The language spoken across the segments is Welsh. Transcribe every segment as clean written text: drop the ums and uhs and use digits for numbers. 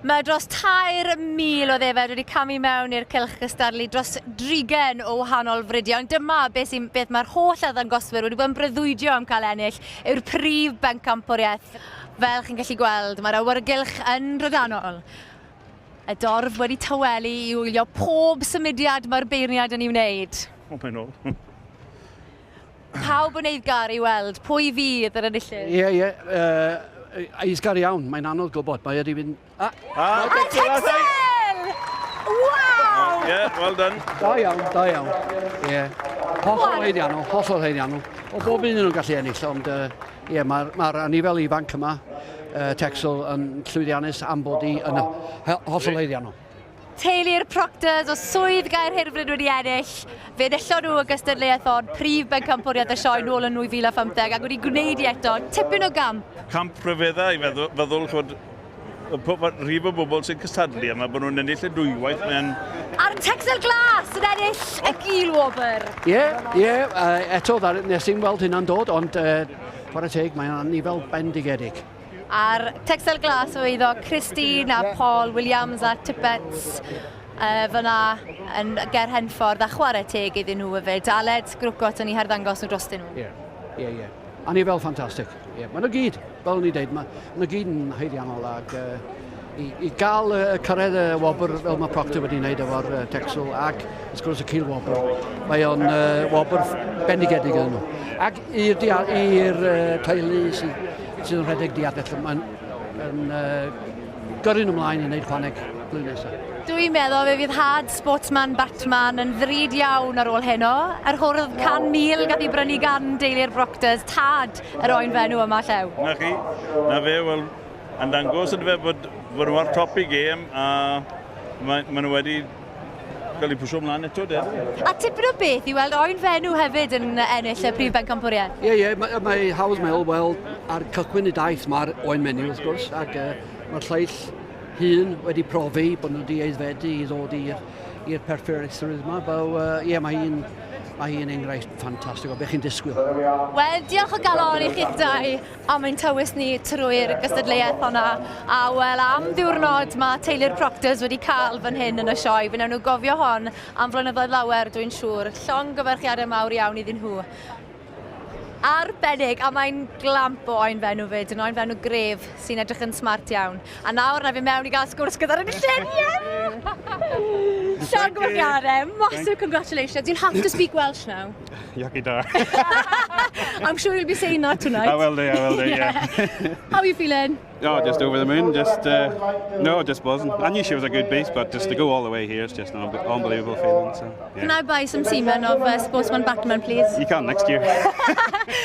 Mae dros 3,000 o ddefaid wedi camu mewn i'r cylch gystadlu dros drigen o wahanol fridiau. Ond dyma beth, sy'n, beth mae'r holl arddangoswyr wedi bod yn breuddwydio am cael ennill yw'r prif bencampwriaeth. Fel chi'n gallu gweld, mae'r awyrgylch yn drydanol. Y dorf wedi tawelu i wylio pob symudiad mae'r beirniad yn ei wneud. O, mae'n ôl. Pawb yn eiddgar i weld pwy fydd yr enillydd. Ie, ie. Uh, eiddgar iawn. Mae'n anodd gwybod. Mae wedi fynd... Ah! Ah, Texel! Waw! Ie, well done. Da iawn, da iawn. Ie. Yeah. Hollol haeddiannol, hollol haeddiannol. O bob un nhw'n gallu ennill, ond ie, uh, yeah, mae'r ma anifel ifanc yma, uh, Texel, yn llwyddiannus am bod i yn hollol haeddiannol. Teulu'r Proctors o Swydd Gaerhirfryn wedi ennill. Fe enillon nhw y gystadleuaeth hon, prif bencampwriaeth y sioe nôl yn 2015 ac wedi gwneud i eto tipyn o gamp. Camp rhyfedda i feddwl, feddwl chod, rhif o bobl sy'n cystadlu yma, bod nhw'n ennill y dwywaith, mae'n... A'r Texel Glas yn ennill y gil wobr. Ie, ie, eto, nes i'n weld hynna'n dod, ond uh, chwarae teg, mae'n anifel bendigedig. A'r Texel Glas o eiddo Christine a Paul Williams a Tippets uh, fyna yn ger Henffordd a chwarae teg iddyn nhw hefyd. Aled Grwcot yn ei harddangos nhw drostyn nhw. Ie, ie, ie. Anifel ffantastig. Ie, maen nhw gyd, fel o'n i'n deud, maen nhw gyd yn haeddiannol ac uh, i, i gael uh, cyrraedd y wobr fel mae Proctor wedi wneud efo'r uh, Texel ac wrth gwrs y cil wobr, mae o'n uh, wobr bendigedig iddyn nhw. Ac i'r uh, teulu sydd sydd yn rhedeg diadell, mae'n yn, uh, gyrru nhw ymlaen i wneud chwaneg blwyddyn nesaf. Dwi'n meddwl fe fydd had Sportsman Batman yn ddrud iawn ar ôl heno. Yr hwrdd 100,000 gath ei brynu gan deulu'r Proctors, tad yr oen fenw yma llew. Na chi, na fe, wel, yn dangos yn fe bod, bod nhw ar top i gêm a mae, ma nhw wedi gael ei pwysio ymlaen eto, de. A tipyn o beth i weld oen fenw hefyd yn ennill y prif bencampwriaeth. Ie, ie, mae, mae hawdd meddwl, wel, ar cychwyn y daith mae'r oen menyw, wrth gwrs, ac uh, mae'r lleill hun wedi profi bod nhw wedi aeddfedu i ddod i'r perfformiad yma. Fel, uh, ie, mae hi'n mae hi'n enghraifft ffantastig o beth chi'n disgwyl. Wel, diolch o galon i chi'ch dau am ein tywys ni trwy'r gystadleuaeth honna. A wel, am ddiwrnod mae teulu'r Proctors wedi cael fan hyn yn y sioe. Fe wnawn nhw gofio hon am flynyddoedd lawer, dwi'n siŵr. Llongyfarchiadau mawr iawn iddyn nhw. Arbennig, a mae'n glamp o oen fenw fyd, yn oen fenw gref sy'n edrych yn smart iawn. A nawr na fi mewn i gael sgwrs gyda'r enillydd! Yeah! Llongyfarchiadau, massive congratulations. You'll have to speak Welsh now. Iachyd da. I'm sure you'll be saying that tonight. I will do, I will do, yeah. yeah. How are you feeling? Oh, just over the moon. Just, no, just buzzing. I knew she was a good beast, but just to go all the way here is just an unbelievable feeling. So, yeah. Can I buy some semen of Sportsman Batman, please? You can next year.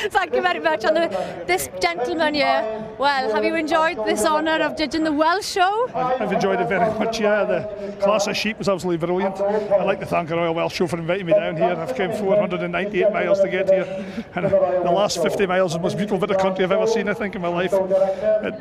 Thank you very much. And the, this gentleman here, well, have you enjoyed this honour of judging the Welsh show? I've enjoyed it very much, yeah. The class of sheep was absolutely brilliant. I'd like to thank the Royal Welsh Show for inviting me down here. I've come 498 miles to get here. And the last 50 miles is the most beautiful bit of country I've ever seen, I think, in my life.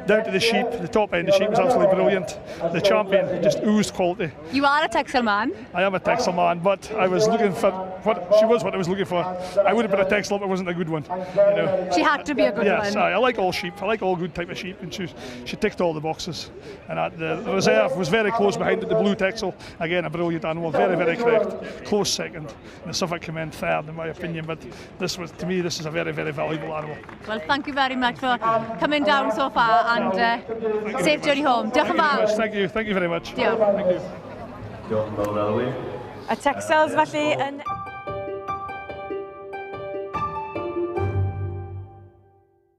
Down to the sheep, the top end of the sheep was absolutely brilliant. The champion just oozed quality. You are a Texel man. I am a Texel man, but I was looking for what she was what I was looking for. I would have been a Texel if it wasn't a good one. You know. She had to be a good yes, one. I like all sheep. I like all good type of sheep, and she she ticked all the boxes. And at the reserve was very close behind it, the blue Texel. Again, a brilliant animal, very, very correct. Close second. And the Suffolk came in third, in my opinion. But this was, to me, this is a very, very valuable animal. Well, thank you very much for coming down so far and safe journey home. Diolch yn fawr. Thank you, thank you very much. Diolch. Thank you. Diolch yn fawr, Elwy. Y Texels felly yn...